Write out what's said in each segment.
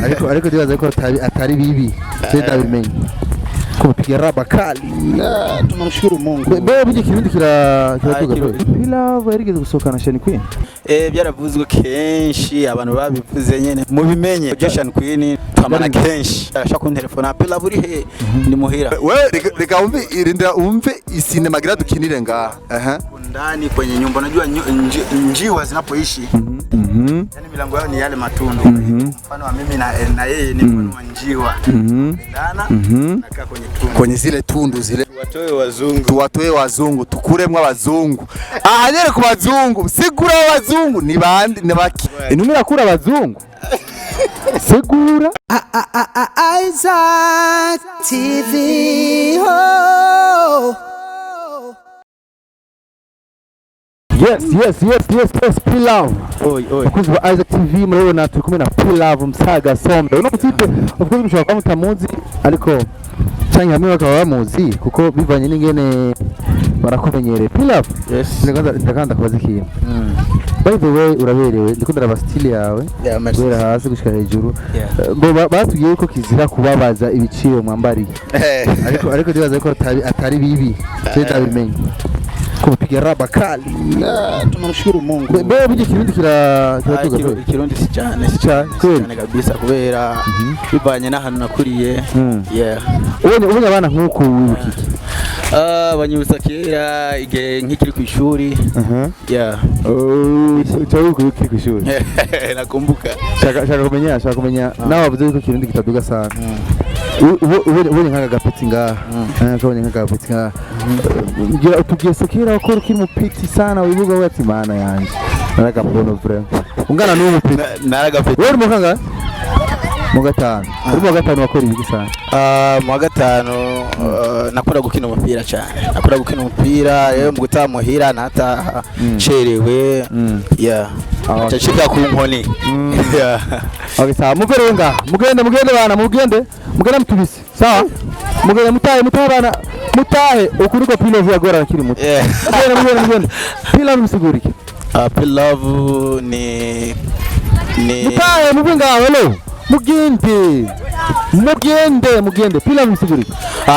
Ariko ndibaza ko atari bibi, je ndabimenye kupiga raba kali. Ah, tunamshukuru Mungu. Mbe burya Kirundi kiraduga? Kirundi. P-Love yarigeze gusohokana Shani Queen? Byaravuzwe kenshi, abantu babivuze nyene mubimenye. Joshua Queen twamana kenshi, arashaka kuntelefona: "P-Love, uri he?" "Ni muhira." We reka wumve, irindira wumve isinema gira dukinire ngaha. Aha. Ndani kwenye nyumba, unajua njiwa zinapoishi, yani milango yao ni yale matundu. Mfano wa mimi na yeye ni mfano wa njiwa ndana nakaa kwenye tundu. Kwenye zile tundu zile. Watoe wazungu. Tuwatoe wazungu, tukuremwo abazungu. Aha nyene ku bazungu, sigura abazungu ni bande, ni baki? Intumwa irakura abazungu, sigura. Isaac TV. Oh. Yes, P-Love. Oi oi. Bakunzi ba Isaac TV, murabona turi kumwe na P-Love Musaga Sombe. Uno mutipe, of course, mushobora kuba mutamuzi, ariko canke hamwe bakaba bamuzi kuko bivanye n'ingene barakumenyereye. P-Love. Yes. Ndakanda kubaza ikintu. By the way, uraberewe, ndiko ndaraba style yawe Yeah, merci. guhera hasi gushika hejuru. Yeah. Ngo batubwiye ko kizira kubabaza ibiciro mwambariye, ariko ndibaza ko atari bibi, je ndabimenye kupiga raba kali. Ah, tunamshukuru Mungu. Mbe burya Kirundi kiraduga? Ikirundi si cyane, si Cyane, kweli? cyane kabisa, kubera bivanye n'ahantu nakuriye. Yeah. Ubonye abana nk'uku wibuka iki? Ah, banyibutsa kera igihe nkikiri ku ishuri. Yeah. Uca wibuka ukiri kw'ishuri? Nakumbuka. Shaka kumenya nawe wavuze yuko Kirundi kitaduga sana. Ubonye nk'aka gapeti ngaha, kabonye nk'aka gapeti ngaha, ngira utugese kera wakora ukiri mupeti sana, wibuka uvuga ati: "Mana yanje, naragapono vraiment ungana n'uwo mupeti." Naragapeti. Wewe uri mu kangahe? Mu gatanu? Uri mu gatanu wakora ibiki sana? Ah, mu wa gatanu nakunda gukina umupira cyane, nakunda gukina umupira. Rero mu gutaha muhira nataha cerewe. Yeah. Ah, nca nshika ku nkoni. Yeah. Okay, sawa, muve rero ngaha, mugende, mugende bana, mugende, mugende mutubise. Sawa, mugende, mutahe, mutahe bana, mutahe. Uku niko P-Love yagora akiri muto. Mugende, mugende, mugende. P-Love musigurike. P-Love ni Mutahe, muve ngaho, hello, mugende, mugende, mugende. P-Love musigurike.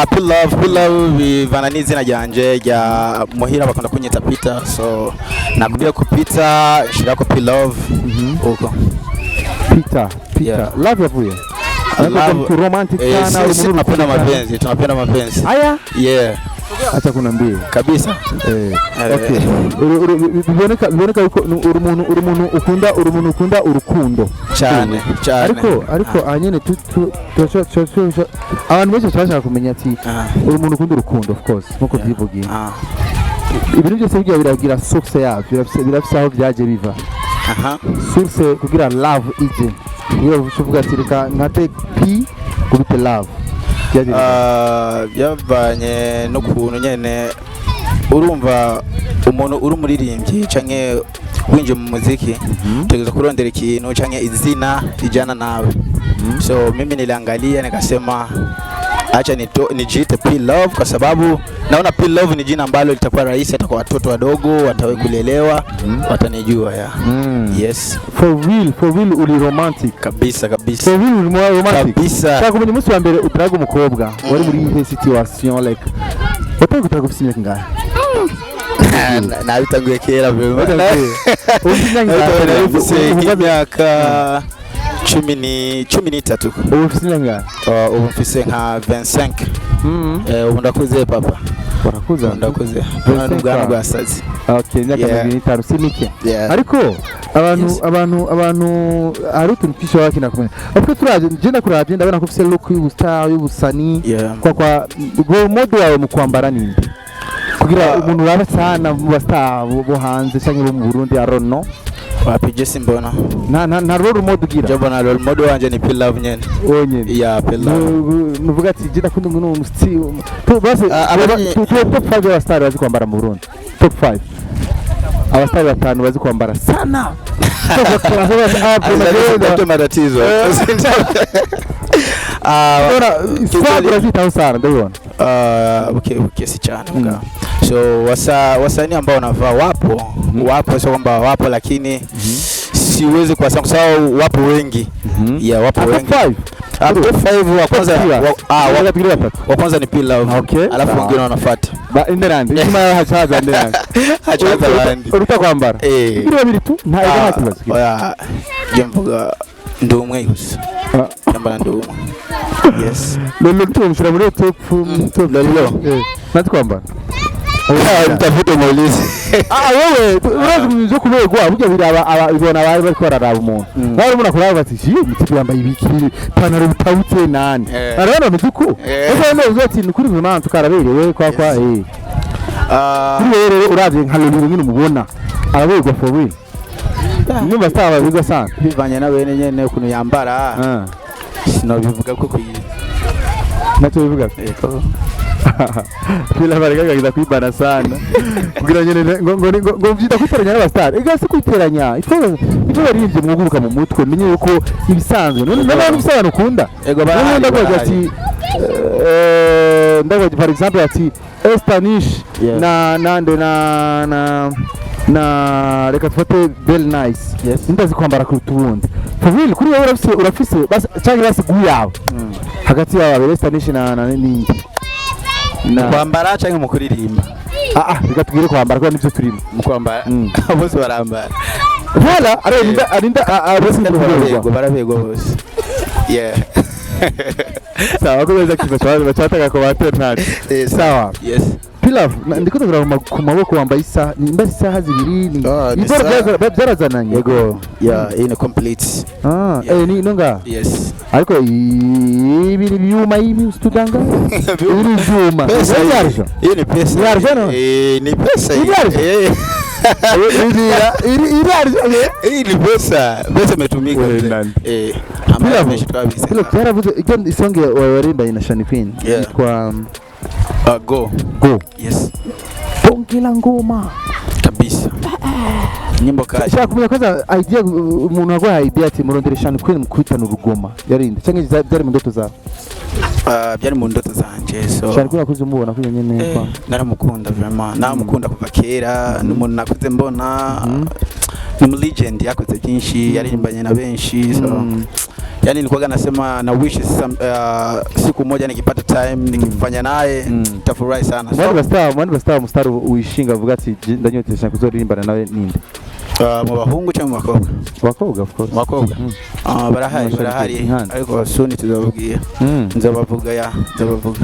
P-Love bivana n'izina ryanje rya muhira, bakunda kunyita Peter, so nakubwiye ko Peter shirako P-Love uko. Peter, Peter. Yeah. Love yavuye ariko mtu romantic sana, uri sisi umuntu tunapenda sana. Mapenzi, tunapenda mapenzi. Aya. Yeah. Acha kunambie. Kabisa. Okay. Biboneka yuko uri umuntu ukunda urukundo. Cyane cyane. Ariko ahanyene abantu benshi bashaka kumenya ati uri umuntu ukunda urukundo, of course, nkuko byivugiye. Ibintu byose burya biragira source yabyo, birafise aho byaje biva. Source kugira love ije, iyo uvuga ati: "Reka nkate P kubite love", byaje biva. Ah, byavanye n'ukuntu nyene urumva umuntu uri umuririmbyi canke winjiye mu muziki, utegerezwa kurondera ikintu canke izina rijana nawe. So mimi niliangalia nikasema acha nijiite P Love kwa sababu naona P Love ni jina ambalo litakuwa rahisi hata kwa watoto wadogo watawe kulielewa, watanijua, yeah. Yes. For real, for real, uri romantic? Kabisa kabisa. For real, uri romantic? Kabisa. Shaka kumenya, umunsi wa mbere utaraga umukobwa wari muri iyihe situation? Like watangiye gutaraga ufite imyaka ingahe? Nabitanguye kera vraiment. Watanguye. Ufite imyaka ingahe? Nari mfise nk'imyaka 13. Ubu ufite imyaka ingahe? Ubu mfise nka 25. Ubu ndakuze papa. Warakuze. Ubu ndakuze. 25. N'ubwanwa bwasaze. Okay, imyaka 25 si mike. Ariko abantu abantu hari utuntu twinshi baba bakenera kumenya. Ariko turavye, je ndakuravye, ndabona ko ufise look y'ubustar, y'ubusani. Kwa role model wawe mu kwambara ninde? Kugira umuntu uraba sana mu bastar bo hanze canke bo mu Burundi, I don't know. Wapi, je simbona. Nta role model ugira? Je mbona role model wanje ni P Love nyene. Wonyene? Yeah, P Love. Nuvuga ati: "Je ndakunda uno musti tu basi." Tu top 5 y'abastar bazi kwambara mu Burundi, top 5, abastar batanu bazi kwambara sana. Usitafute matatizo. Swag urazitaho sana, ndabibona. Okay, si cyane mugabo. So wasanii ambao wanavaa wapo, wapo, sio kwamba wapo, lakini sio Siwezi kuwasema kwa sababu wapo wengi. Yeah, wapo Top wengi. 5. Ah, top 5, wa kwanza Wa wa kwanza ni P Love. Alafu wengine wanafuata. Ba inderandi inyuma yaho hacaza inderandi. Hacaza abandi. Uruta kwambara. Eh. Ibiri babiri tu nta Ah, nta kibazo. Oya, je mvuga ndi umwe gusa. Yambara ndi umwe. Yes. Lolo tumushyira muri top. Lolo. Eh, natwe kwambara. Ah, mtafute muulize. Ah, wewe urazi mu byo kuberwa burya biraba ibona abari bariko bararaba umuntu. Nawe urimo kuraba bati shi mutipe yambaye ibiki, ipantaro bitabutse nani. Arabona bameze uko. Ariko bamwe bavuga ati ni kuri vraiment tukaraberewe kwa eh. Ah, Kuri wewe rero uravye nka Lolo nyine umubona araberwa for real. Nimba star babiga sana. Bivanye na bene nyene ukuntu yambara, sinobivuga ko kuyi. Nacyo bivuga. Yego. Bila barekaga kwibana sana. Kugira nyene ngo mvyita kwiteranya n'abastar. Ega si kwiteranya. Ifo baririmbye mwuguruka mu mutwe menye yuko ibisanzwe. None n'abantu ufise abantu ukunda. Ego, None barahari, ndakubaza barahari. ati ndakubaza par exemple ati Estanish na nande na reka tufate Bell Nice. Ndazi kwambara kuruta uwundi. For real, kuri wowe urafise canke basi goût yawe. Hagati yawe babiri, Estanish na nindi. Mu kwambara canke mu kuririmba? Ah ah, reka tugire kwambara kuko nivyo turimo. Mu kwambara. Bose barambara. Voilà, arinda arinda bose Barabegwa, barabegwa bose. Yeah. Sawa, ko beza kiva cyane bacataka ko baternati. Sawa. Yes. Pilaf, ndiko ndagura ku maboko wambaye isaha, nimba ari isaha zibiri ni Ah, ni ibara isaha. byarazananye. Yego. Yeah, iyi ni complete. Ah, Yeah. eh ni nonga. Yes. Ariko ibi ni byuma, ibi usitudanga. Ibi ni byuma. Pesa Ni hii. argent. Hii ni pesa. Ni argent, no? Eh, ni pesa hii. Ni argent. Eh. Iri argent. Hii ni pesa. Pesa imetumika, Wewe mzee. nani? Eh, ambayo Pilaf. imeshitwa kabisa. Pilaf byaravuze ijya isonge warimba na Shani Queen. Yeah. Yitwa Go. Go. Yes. Bonge la ngoma. Kabisa. Nyimbo kali. Shaka kumenya kwanza idea, umuntu agwaye idea ati murondere Shani Queen mukubitana urugoma yarinde canke byari mu ndoto zawe? Ah, byari mu ndoto zanje, so Shani Queen wakuze umubona kuja nyene Eh, kwa naramukunda vraiment, naramukunda kuva kera. Ni umuntu nakuze mbona, ni umu legend, yakoze byinshi, yaririmbanye na benshi, so yani nilikuwa nasema na wish some, siku moja nikipata time nikifanya naye nitafurahi sana, so, Mwandi bastar, mwandi bastar, mustar wishinga avuga ati ndanyotesha kuzoririmbana nawe ninde? Mu bahungu cyangwa mu bakobwa? Bakobwa, of course. Mu bakobwa. Ah, barahari. Mashariki, Barahari. Nkanda. Ariko soon tuzababwira. Nzabavuga, ya, nzabavuga.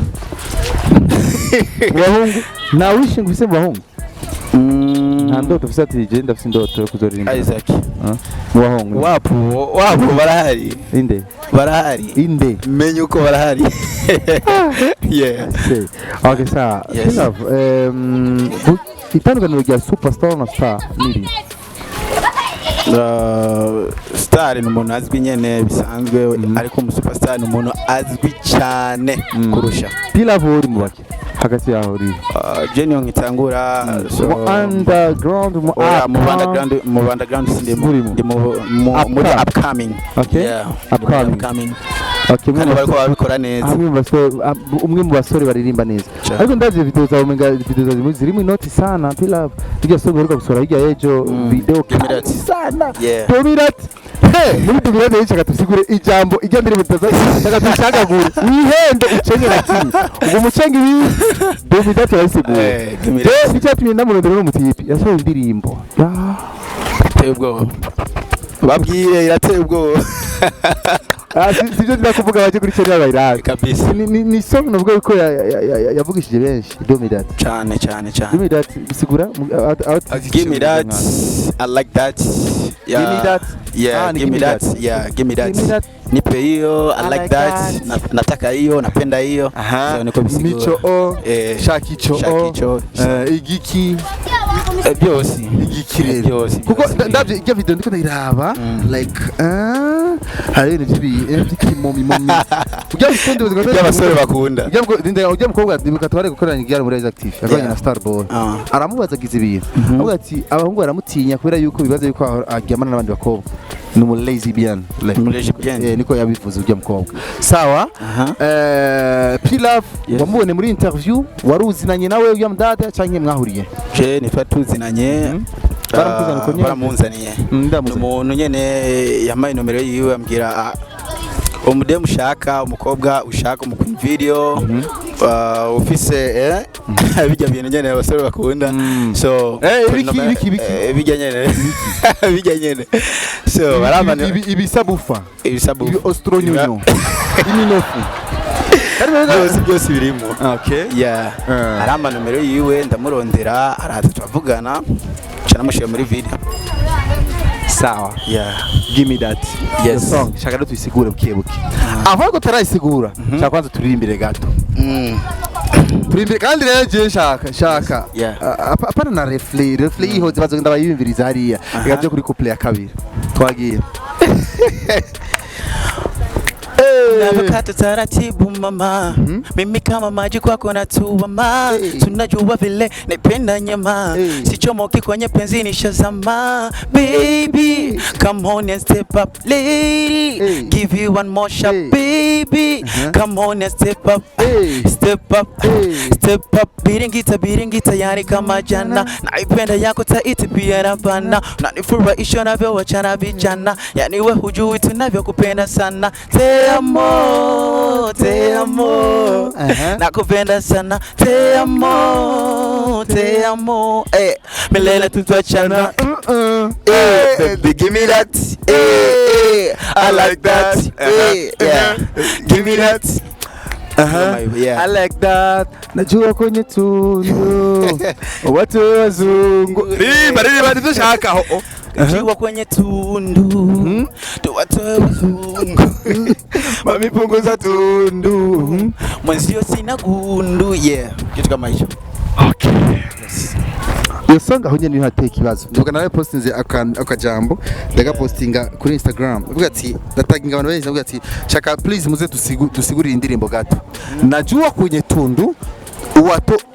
Mu bahungu nta wishinga ufise? Mu bahungu nta ndoto ufise ati je ndafise indoto yo kuzoririmba? Isaac. Mu bahungu. Wapo, wapo, barahari. Inde? Barahari. Inde? Menye uko barahari, yeah. Se. Okay, sawa. Yes. Pilaf, itandukaniro rya superstar na star niri? Star ni umuntu azwi nyene bisanzwe, ariko umu superstar ni umuntu azwi cyane kurusha. Pilaf, wowe uri mu bake hagati yaho uri? Je niyo nkitangura, so Mu underground, mu Oya, mu uptown? underground, mu underground sindimo. Urimo? Ndi muri Upcoming. upcoming. Okay. Yeah, ndi muri Upcoming. upcoming. Okay, Kandi bariko babikora neza. Umwe mu basore baririmba neza. Cyane. Ariko ndavye video zawe, umenga video zawe zirimo inoti sana. Pilaf, irya song uheruka gusohora hirya y'ejo, video Give me kali that. sana. Yeah. Domirat. Hey, muri Domirat yicaga tusigure ijambo ijya ndirimbo tutaza tushagagure wihende ucenge lakini ubwo mucenge ibi Domirat yarayisigura. Eh, give me Je that. icyatumye ndamurondera n'umutipe yasohoye indirimbo. Ya. Iteye ubwoba, babwire, irateye ubwoba. Ah, sivyo nza kuvuga, baje kuri channel bayirabe. Kabisa. Ni song navuga yuko yavugishije benshi, Domirat. Cyane cyane cyane. Domirat bisigura Give me that. I like that. Yeah. Give me that. Yeah, Ah, ni give me that. Yeah, give me that. Give me that. Nipe hiyo, I like that. Nataka hiyo, napenda hiyo. Aha. So niko bisigura. Mico o Eh, shaka ico shaka o ico. Igiki? Byose. Igiki rero? Byose. Kuko Byose. ndavye irya video ndiko ndayiraba, like hari ibintu by'ikimomimomi ujya bitonde. Ibyo abasore bakunda. Ujya mukobwa ndibuka twari gukorana igare muri Active yakoranye na Starboy. Aramubazagiza ibintu avuga ati abahungu baramutinya kubera yuko bibaza yuko aryamana n'abandi bakobwa, ni umu lesbian, like, Umu lesbian. Eh, niko yabivuze ujya mukobwa. Sawa. Aha. Pilaf, Yes. wamubonye muri interview, wari uzinanye nawe ujya mudada canke mwahuriye? Je nitwa tuzinanye. Baramukuzana uko nyene? Baramunzaniye. Ndamuzanye. Umuntu nyene yampaye nomero yiwe, ambwira: "Ah, umudemu ushaka, umukobwa ushaka umukora video, ufise bijya bintu nyene abasore bakunda." So Ibiki, ibiki, ibiki? Bijya nyene, bijya nyene. So baramana Ibisabufa, ibisabu ibi ostronyonyo, iminofu. Byose byose birimo. Okay. Yeah. Arampa nomero yiwe, ndamurondera, araza turavugana, nca namushyira muri video. Sawa. Yeah. Give me that. Yes. Iyo song shaka rero tuyisigure buke buke. Ahubwo tarayisigura, shaka kwanza turirimbire gato. Turirimbire kandi rero je nshaka apana na refrain, refrain yihoze bazogenda bayiyumviriza hariya. Reka byo kuri couplet ya kabiri. Twagiye. Navyokata taratibu mama, mimi kama maji kwako natuama. Hey. Tunajua vile naipenda nyama. Hey. Sichomoki kwenye penzi nishazama. Baby, come on and step up lady. Hey. Give you one more shot. Hey. Baby, come on and step up. Hey. Step up. Hey. Step up, biringita biringita, yani kama jana. Naipenda yako taiti pia na bana. Unanifurahisha navyowachana vijana, yani we hujui tunavyokupenda sana. Te amo, te amo. Nakupenda sana. Te amo, te amo, eh, milele tutachana. Eh, baby, give me that. Eh, eh, I like that. Eh, yeah, give me that. Yeah. I like that. Najua kwenye tundu watu wazungu. Ririmba, ririmba nivyo nshaka aho. Njiwa kwenye tundu tuwatoe wazungu. Mami, punguza tundu. Mwenzio sina gundu, yeah, kitu kama hicho. Iyo song aho nyene niho hateye ikibazo. Ndibuka nawe postinze akajambo, ndagapostinga kuri Instagram, avuga ati, ndataginga abantu benshi, avuga ati: "Shaka please muze dusigurire indirimbo gato." Najua kwenye tundu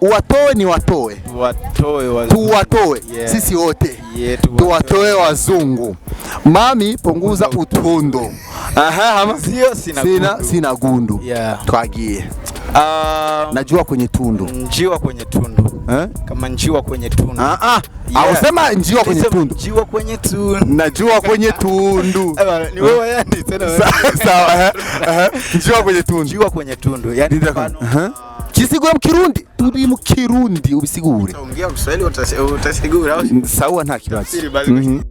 uwatoe ni watoe. Watoe wazungu. Tuwatoe. Yeah. Sisi wote. Yeah, tuwatoe wazungu. Mami, punguza utundu. Aha, hama Sio sina sina gundu. Sina gundu. Yeah. Twagiye. Najua kwenye tundu. Njiwa kwenye tundu. Eh? Kama njiwa kwenye tundu. Ah ah. Yeah. Ausema njiwa kwenye Nisema tundu. Njiwa kwenye tundu. Najua kwenye tundu. Eh, ni wewe yani tena wewe. Sawa, eh, eh. Njiwa kwenye tundu. Njiwa kwenye tundu. Yani Ndindira mfano Aha. Kisigura mu Kirundi. Turi mu Kirundi, ubisigure. Ongea Kiswahili utasigura au Sawa, nta kibazo. tafsiri basi. Njiwa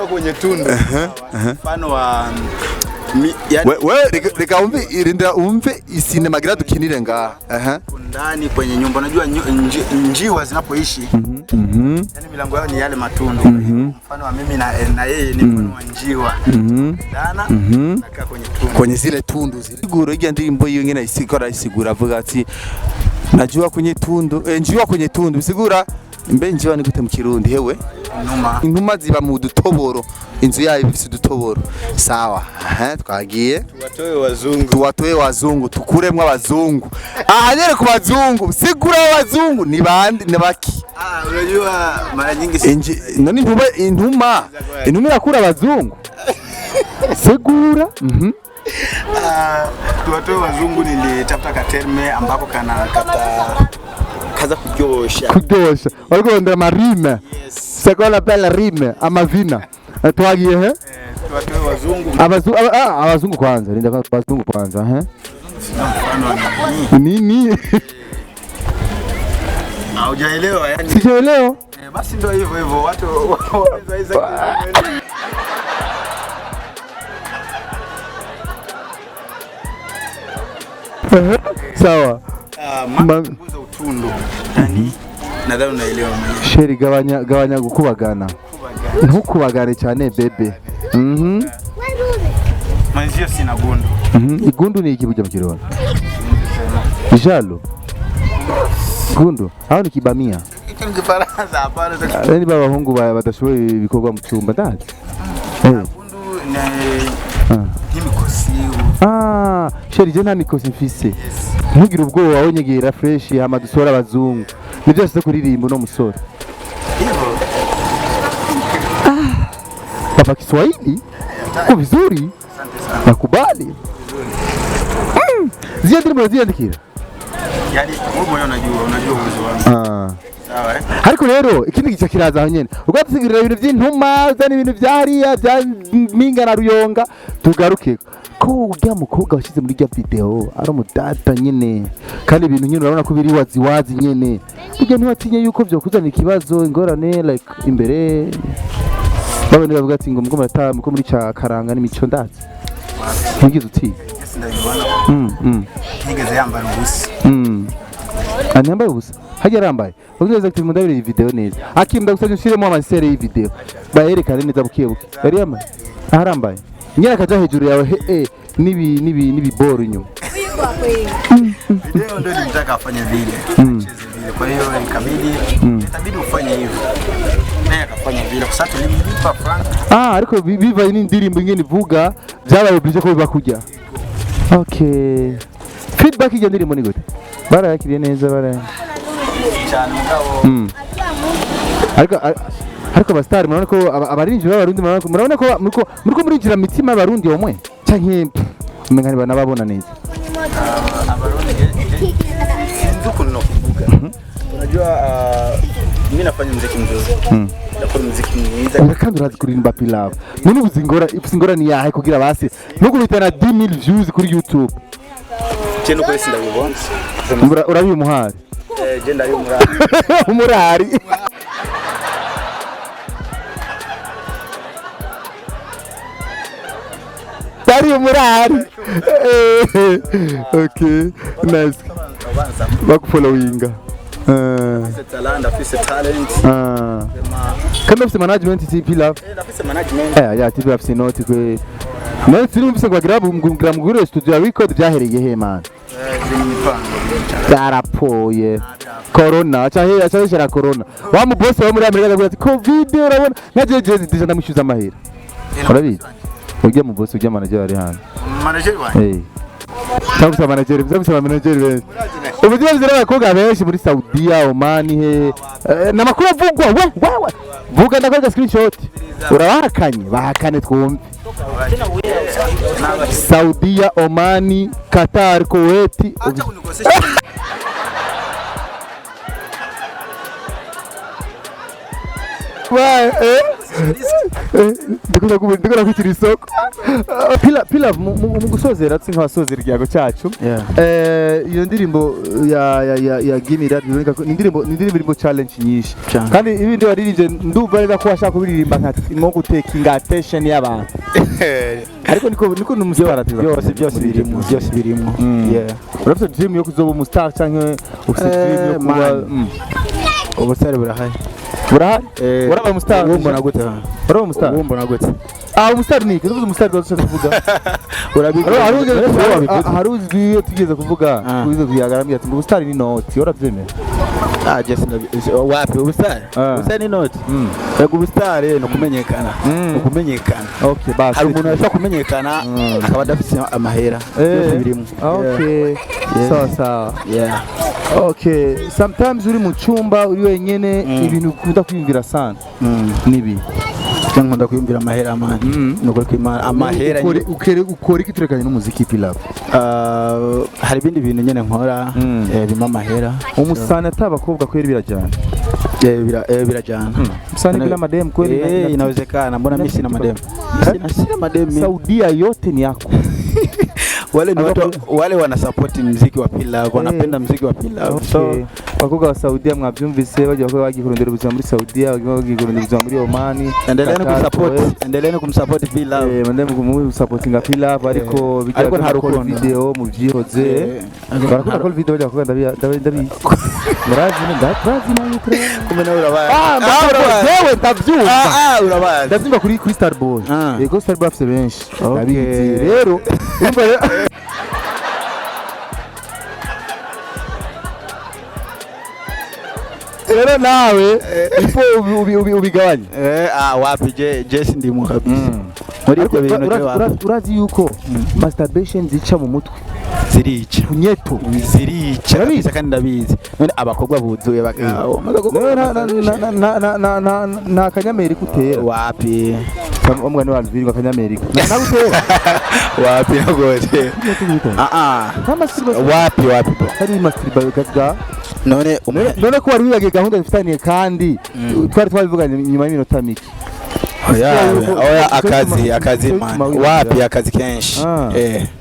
kwenye tundu. Mfano wa yani We reka umve, irindira umve isinema gira dukinire ngaha. Aha. Ndani kwenye nyumba, unajua njiwa zinapoishi, yani milango yao ni yale matundu. Mfano wa mimi na yeye ni mfano wa njiwa dana nakaa kwenye tundu. Kwenye zile tundu zile. Siguro irya ndirimbo yiwe ngene isigura, isigura avuga ati najua kwenye tundu, njiwa kwenye tundu, bisigura mbe njiwa ni gute mu Kirundi hewe? Inuma. Inuma ziba mu dutoboro, inzu yayo ifise udutoboro. Sawa. Aha, twagiye. Tuwatoe wazungu. Tuwatoe wazungu, tukuremwo abazungu. Aha nyene ku bazungu, sigura abazungu ni bande, ni baki? Ah, unajua mara nyingi None inuma, inuma Inuma irakura abazungu. Segura. Ah, tuwatoe wazungu, nilitafuta katerme ambako kana kata kaza kuryosha. Kuryosha. Wariko urondera amarime. Yes. C'est qu'on appelle rime, amazina. Twagiye he? Tuwatoe wazungu. Abazungu kwanza, linda kwanza abazungu kwanza, eh? Mfano wa nini? Nini? Haujaelewa yani. Sijaelewa. Basi ndio hivyo hivyo watu waweza. Sawa. Mapunguza utundu. Yani nadhani unaelewa mwenyewe. Chéri, gabanya gabanya gukubagana. Ntukubagane cyane bébé. Mwenzio sina gundu. Igundu ni iki burya mu Kirundi? Ijalo. Gundu. Aho ni kibamia. Icyo ni Kifaransa, hapana. Ni b'abahungu badashoboye ibikorwa mu cyumba ndazi. Gundu ni nk'imikosi. Ah, chéri, je nta mikosi mfise. Ntugire ubwoba, wonyegera fresh hama dusora abazungu. Nibyo yasize kuririmba uno musore. Hivyo. Papa Kiswahili? Ko vizuri? Asante sana. Nakubali. Ziriya ndirimbo uraziyandikira? Yani wewe mwenyewe unajua uwezo wangu. Ah. Sawa eh? Ariko rero ikindi gice kiraza aho nyene, ubwo ibintu by'intuma zana ibintu bya hariya bya Mpinga na Ruyonga, tugaruke ko urya mukobwa washyize muri rya video ari umudata nyene, kandi ibintu nyene urabona ko biri wazi wazi nyene, burya ntiwatinye yuko vyokuzana ikibazo, ingorane, like imbere babone bavuga ati ngo murata muko muri ca karanga n'imico, ndazi ntigize utinya? Yes, ndabibona. Ntigeze yambara ubusa. Anambaye ubusa, hajya arambaye ubwiza ati mundabire iyi video neza, akim ndagusabye ushiremo amasere y'iyi video bayerekane neza buke buke, yari yambaye arambaye nyine akaja hejuru yawe he nibi nibi nibiboro inyuma. Video ndio nilitaka afanye vile. Acheze vile. Kwa hiyo ikabidi ufanye hivyo. Naye akafanya vile kwa sababu tulimlipa frank. Ah, ariko bivaye n'indirimbo ingene ivuga byabaye obligé ko biba kujya. Okay, feedback y'iryo ndirimbo ni gute? Barayakiriye neza bara Cyane mugabo. Ariko abastar murabona ko abaririmbyi b'abarundi murabona ko muriko murinjira mu mitima y'abarundi omwe canke umenga ntibanababona neza? Abarundi sinzi ukuntu nakuvuga. Unajua mimi nafanya muziki mzuri. Nakora muziki mwiza. Ura kandi urazi kuririmba, P-Love. None ubu zingora ni yahe kugira basi ntukubitana 10,000 views kuri YouTube? Je nuko sindabibona. Urabiye umuhari? Eh, je ndayo murari. Umurari. Dari umurari. Okay, nice. Abanza Bakufollowinga. afise talent, afise talent. Ah. Kandi ufise management ti P-Love? Eh, afise management. Eh, ya TP afise inoti kwe. None sinumvise ngo bagira ngira mugure studio ya record, byahereye he man? Eh, biri mu mipango cyane. Byarapfuye. Corona, acha acha shara corona. Wa mu boss wo muri Amerika akavuga ati COVID, urabona nka jeje déjà ndamushyuza amahera. Urabizi? Ujya mu boss, ujya manager ari hano. Manager wanjye. Eh. Cyangwa se manager, cyangwa se manager benshi. Ubu bizira abakobwa benshi muri Saudiya, Oman he. Namakuru avugwa we we we. Vuga ndakwereka screenshot. Urabahakanye, bahakane twumve. Saudiya, Omani, Qatar, Kuwait. Acha kunikosesha. Wa ndikunda kwitira isoko. Pila mu gusozera, tsi nk'abasozera ikiyago cyacu. Iyo ndirimbo ya Gimme That biboneka ko ni indirimbo irimo challenge nyinshi. Cyane. Kandi ibindi waririmbye ndumva neza ko washaka kubiririmba nka nko gutekinga attention y'abantu. Ariko niko n'umustar. Byose birimo. Yeah. Urafite dream yo kuzoba umustar canke ufite dream yo kuba Man. Ubusare burahari. Burahari? Uraba umustar? Ubu mbona gute? Uraba umustar? Ubu mbona gute? Ah, umustar ni iki? Uvuze umustar dushaka kuvuga. Urabivuze. Hari uzwi iyo tugeze kuvuga, Ah. tugeze kuyagarambira ati ngo ubustar ni noti, urabyemera? Ah, just wapi ubusare? Ah. Ubusare ni noti. Ego, ubusare ni ukumenyekana. Ukumenyekana. Okay, basi. Hari umuntu ashobora kumenyekana akaba adafite amahera. Byose birimo. Okay. Sawa sawa. Yeah. Okay, sometimes uri mu cyumba uri wenyene, ibintu ukunda kwiyumvira sana nibi? Cyangwa nkunda kwiyumvira amahera, man. Ni ukuri kw'Imana, amahera. Ukora iki turekanye n'umuziki, P-Love? Ah, hari ibindi bintu nyene nkora bimpa amahera. Umusani atabakobwa kweri birajyana? Birajana. Msani bila madem kweli Inawezekana. Mbona mimi sina madem? Sina madem mimi. Saudia yote ni yako. Wale ni watu wale wana support muziki wa P-Love, wanapenda muziki wa P-Love. So Okay. Abakobwa ba Saudiya mwabyumvise, bagiye bakora bagiye kurondera ubuzima muri Saudiya, bagiye kurondera ubuzima muri Oman. Endeleeni Qatar, kumsupport, Kuwait. endeleeni kumsupport P-Love. Mande mu supportinga P-Love, ariko bijya Ariko nta gukora rukundo. video mu byihoze. Ariko Barakunda gukora video bajya kuvuga ndabizi. Murazi ndazi nawe turazi. Kumbe nawe urabazi. Ah, urabazi. yewe ndabyumva. Ah, urabazi. Ndabyumva kuri Starboy. Ah. Yego, Starboy afite benshi. Okay. Ndabizi. Rero urumva rero nawe ifo ubigabanye. Ah, wapi, je sindimo kabisa. Muri ibyo bintu je wapi? Urazi yuko masturbation zica mu mutwe? Zirica. Punyeto. Zirica kabisa kandi ndabizi. None abakobwa buzuye nta kanyamerika utera? Wapi. Umwani wa Alvin akanyamerika. Nagutera. Wapi nagoje? Ah ah. Wapi wapi bro? Hari masturbation gaga. None none ko wari wibagiye gahunda dufitaniye kandi twari twabivuganye nyuma y'iminota mike. Oya, oya, akazi akazi man. Wapi, akazi kenshi.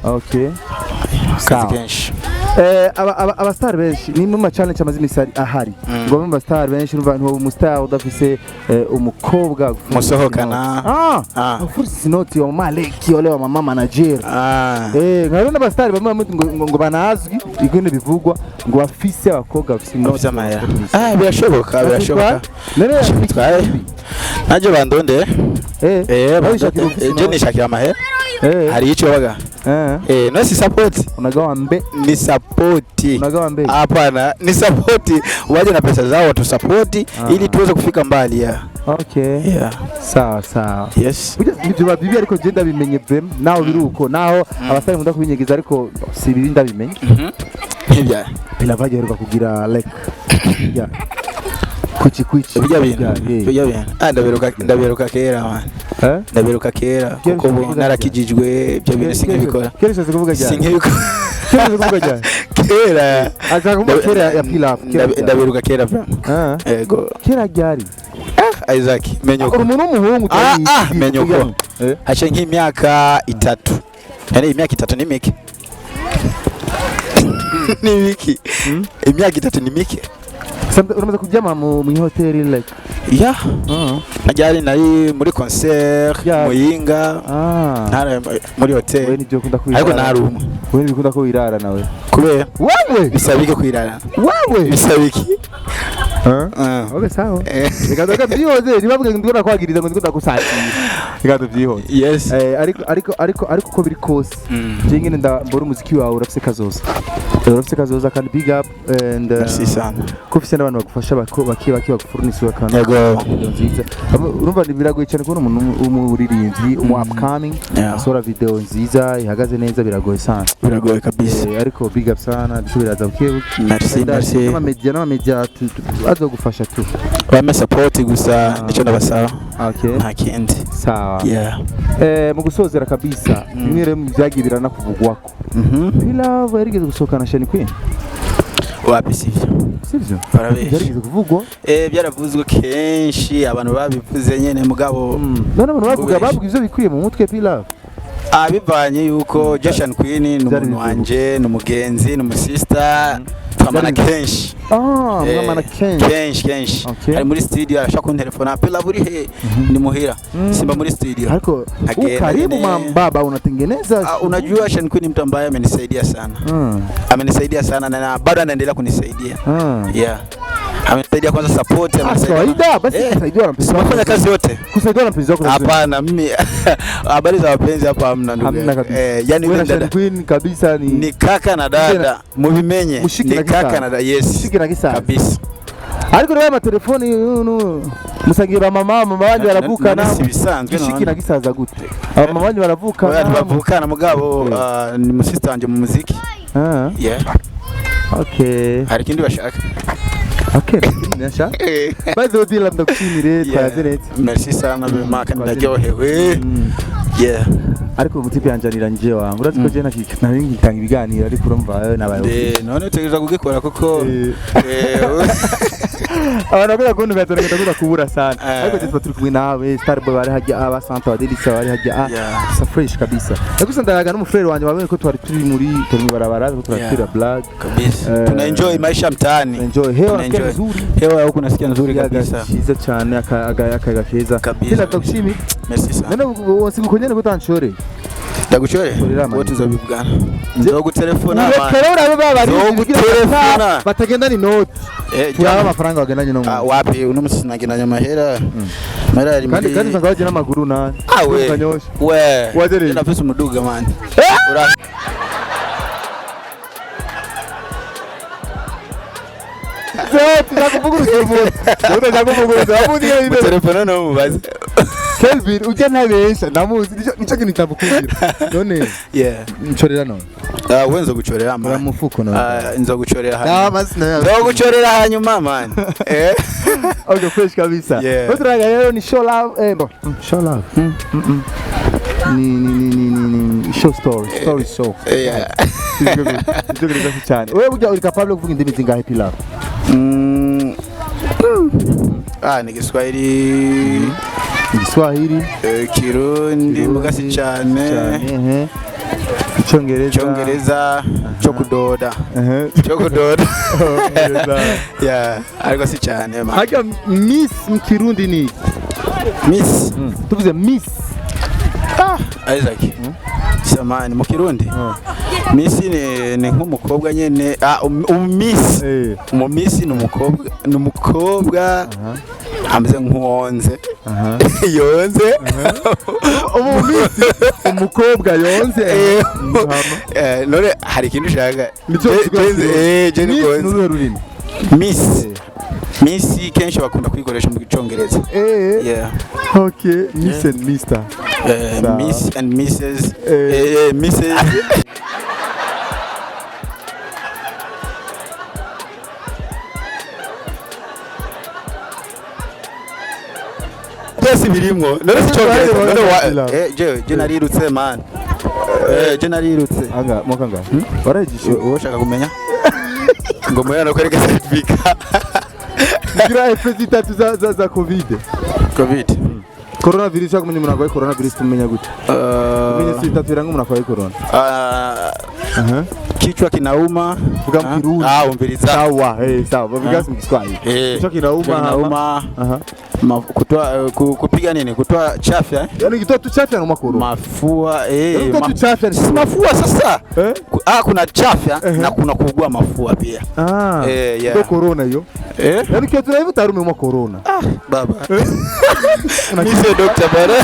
Okay. Akazi kenshi. Aba star benshi ni mu ma challenge amaze imisi ahari. Ngo mu ba star benshi urumva nti umu star udafise umukobwa musohokana. Ufurisi noti wa maleki wale wa mama manager. Nkaro n'aba star bamwe bamwe ngo banazwi ibintu bivugwa ngo bafise abakobwa bafise inoti. Birashoboka, birashoboka. Nere naje bandonde. Je nishakira amahera. Hari ico baga. No si support. Unagawa mbe. Ni support. Unagawa mbe. Hapana, ni support. Waje na pesa zao watu support ili tuweze kufika mbali ya. Okay. Yeah. Sawa sawa. Yes. Ibyo bibi ariko je ndabimenye vrem naho biruko naho abasare munda kubinyegeza ariko si bibi ndabimenye. Ibya. Pilava giheruka kugira like. Yeah. Kuchi kuchi. Bijya bintu. Bijya bintu. Ndabiruka kera man. Ndabiruka kera kuko ubu narakijijwe ibyo bintu sinkibikora. Kera ushatse kuvuga ryari? Sinkibikora. Kera ushatse kuvuga ryari? Kera. Aza kuvuga kera ya Pilaf. Ndabiruka kera bro. Yego. Kera ryari? Isaac menyoko. Uri umuntu w'umuhungu menyoko. Hace nk'imyaka 3. Yani imyaka 3 ni mike. Ni miki. Imyaka 3 ni mike. Uramaze kuryama mu hoteli like? Yeah. Najyari nari muri concert Muyinga. Ntara muri hotel. Ariko nari umwe. Wewe bikunda ko wirara nawe. Kubera wewe bisabike kwirara. Wewe bisabiki. Okay sawa. Reka reka byihoze nibavuge ngo ndikunda kwagiriza ngo ndikunda gusatira. Reka tubyihoze. Yes. Ariko ariko ariko ariko uko biri kose. Je ngene ndambora umuziki wawe urafise kazoza. Urafise kazoza kandi big up and merci sana. Ko ufise n'abantu bagufasha baki baki bagufurnisa kandi. Yego. Nziza. Urumva biragoye cyane kubona umuntu umuririmbyi umu upcoming asora video nziza ihagaze neza biragoye sana. Biragoye kabisa. Ariko big up sana biraza buke. Merci merci. N'ama media azogufasha tu. Bame support gusa nico ndabasaba. Okay. Nta kindi. Sawa. Yeah. Mu gusozera kabisa bimwe rero byagiye biranakuvugwako. Pilaf yarigeze gusohokana Shani Queen? Wapi sivyo. Sivyo? Barabesha. Yarigeze kuvugwa? Byaravuzwe kenshi abantu babivuze nyene mugabo. None abantu bavuga bavuga ivyo bikwiye mu mutwe Pilaf. Abivanye yuko Jashan Queen ni umuntu wanje, ni umugenzi, ni umusista. Twamana kenshi. Mwamana kenshi. Kenshi kenshi. Ari muri studio arashaka kuntelefona Pilaf uri he? Ni muhira. Simba muri studio. Ariko ukaribu mambaba unatengeneza. Unajua Shan Queen ni mtu ambaye amenisaidia sana. Amenisaidia sana na bado anaendelea kunisaidia. Yeah. Amenisaidia kwanza support, amenisaidia. Kawaida basi kusaidiwa na mpenzi wako. Unafanya kazi yote. Kusaidiwa na mpenzi wako. Hapana, mimi habari za wapenzi hapa hamna ndugu. Hamna kabisa. Yani wewe Shan Queen kabisa ni kaka na dada. Mubimenye. Ni kaka na dada. Yes. Mushike na kisa. Kabisa. Ariko rero amatelefoni musangiye ba mama mama banyu baravukana. Si bisanzwe none. Mushike na gisaza gute? Aba mama banyu baravukana. Oya ntibavukana mugabo ni musista wanje mu muziki. Yeah. Okay. Hari ikindi bashaka? Okay, nasha. By the way, Pilaf ndagushimire twaze neza. Merci sana bimaka ndaryohewe. Yeah. Ariko umutipe yanjanira nje wangu. Urazi ko je nari ngitanga ibiganiro ariko urumva nabaye. None utegerezwa kugikora kuko abantu bakunda kuntu gatoreka ndakunda kubura sana. Ariko je tuba turi kumwe nawe Starboy bari hajya aba Santa Adelisa bari hajya sa fresh kabisa. Ariko ndayaga n'umufrere wanje babonye ko twari turi muri turi barabara ko turatira black kabisa. Tuna enjoy maisha mtaani. Enjoy hewa nzuri. Hewa huku nasikia nzuri kabisa. Cyiza cyane akayaga keza. Kabisa. Ndagushimiye. Merci sana. None wasigukonye gutanshore. Ndagushore? Wowe tuzabivugana. Nzogutelefona man. Rero urabe babari batagendana inoti. Turaba amafaranga bagendanye no. Wapi uno musi sinagendanye amahera. Mahera ari muri kandi usanga bagenda n'amaguru na. We. We. Ndafise umuduga man. Tuzakuvuguruza umuntu. Tuzakuvuguruza. Wamuzi ngene bimeze. Telefone no mubaze. Kelvin ujya ntabesha ndamuzi, nico kintu cyamukundira. None Yeah. ncorera none. Ah, we nzogucorera Ura man. mufuko none. Ah, nzogucorera Ah, hanyuma. basi na Nzogucorera hanyuma man. Eh. Okay, fresh kabisa. Yeah. Basi rero ni show love, eh, bon, show love. Ni show story, story show. Yeah. Ibyo biryoshye cyane. Wewe burya uri capable yo kuvuga indimi zingahe, Pilaf? Ah, ni Kiswahili, Igiswahili, Kirundi, mugasi cyane, cyane, Icyongereza. Cyongereza cyo kudoda. Cyo kudoda. Yeah, ariko si cyane man. Harya Miss mu Kirundi ni iki? Miss Tuvuze Miss. Isaac. Samani mu Kirundi. Miss ni nk'umukobwa nyene, ah, Miss. Umu Miss ni umukobwa ameze nk'uwonze. Yonze. Umu Miss umukobwa yonze. None hari ikintu ushaka? Nico Je Miss ni ni uruhe rurimi? Miss. Miss kenshi bakunda kuyikoresha mu Cyongereza. Yeah. Okay, Miss and Mister. Sawa. Miss and Mrs. Mrs. Byose birimwo. None si Cyongereza. None wa je narirutse man. Je narirutse. Anga mwaka ngahe? Waragishe. Wowe ushaka kumenya? Ngo muyana kwereka certificate. Gira effet zitatu za Covid. Covid. Coronavirus, ushaka kumenya umuntu arwaye coronavirus tumenya gute? Ibimenyetso bitatu biranga umuntu arwaye corona. Kichwa kinauma. Vuga mu Kirundi. Ah, umviriza. Sawa, sawa. Bavuga mu Kiswahili. Kichwa Kichwa kinauma. kinauma. Kupiga nini? Kutoa chafya, eh? Yaani kitoa tu chafya na corona. Mafua, Yaani kutoa tu chafya ni Si mafua sasa. Eh? Kuna chafya na kuna kuugua mafua pia. Ah. Yeah. Ndio corona hiyo. Eh? Yaani kitu tuna hivi tayari umeumwa corona. Baba. Mimi sio doctor bana.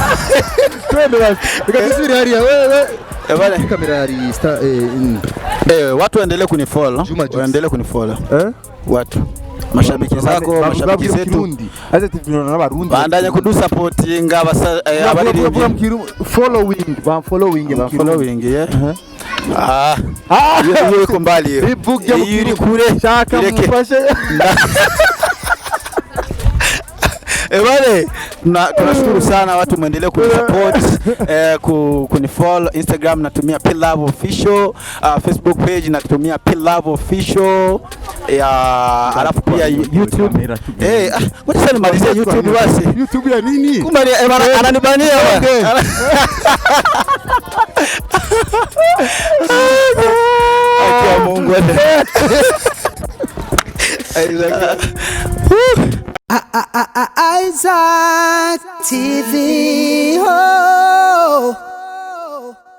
Twende basi. Reka tusubire hariya wewe. Bana. Kamera hari star Watu waendelee kunifollow. Juma Jux. Waendelee kunifollow. Eh? Watu. Mashabiki zako, mashabiki zetu. Kirundi. Aza tuvinona n'abarundi. Bandanye kudusapotinga Abaririmbyi abaririmbyi. mu Kirundi following, ba following mu Ba Kirundi. following, yeah. Ah, Ah, hiyo iko mbali hiyo. Bivuge mu Iyo iri Kirundi. kure. Shaka Ireke. mufashe. Bale, tunashukuru sana watu, muendelee kunisupport, kunifollow Instagram natumia Pilove Official, Facebook page natumia Pilove Official ya, alafu pia YouTube. Ngoja sasa nimalizie YouTube basi. YouTube ya nini? Kumbe bana, ananibania bwana. Akia Mungu. Isaac. Isaac TV. Oh.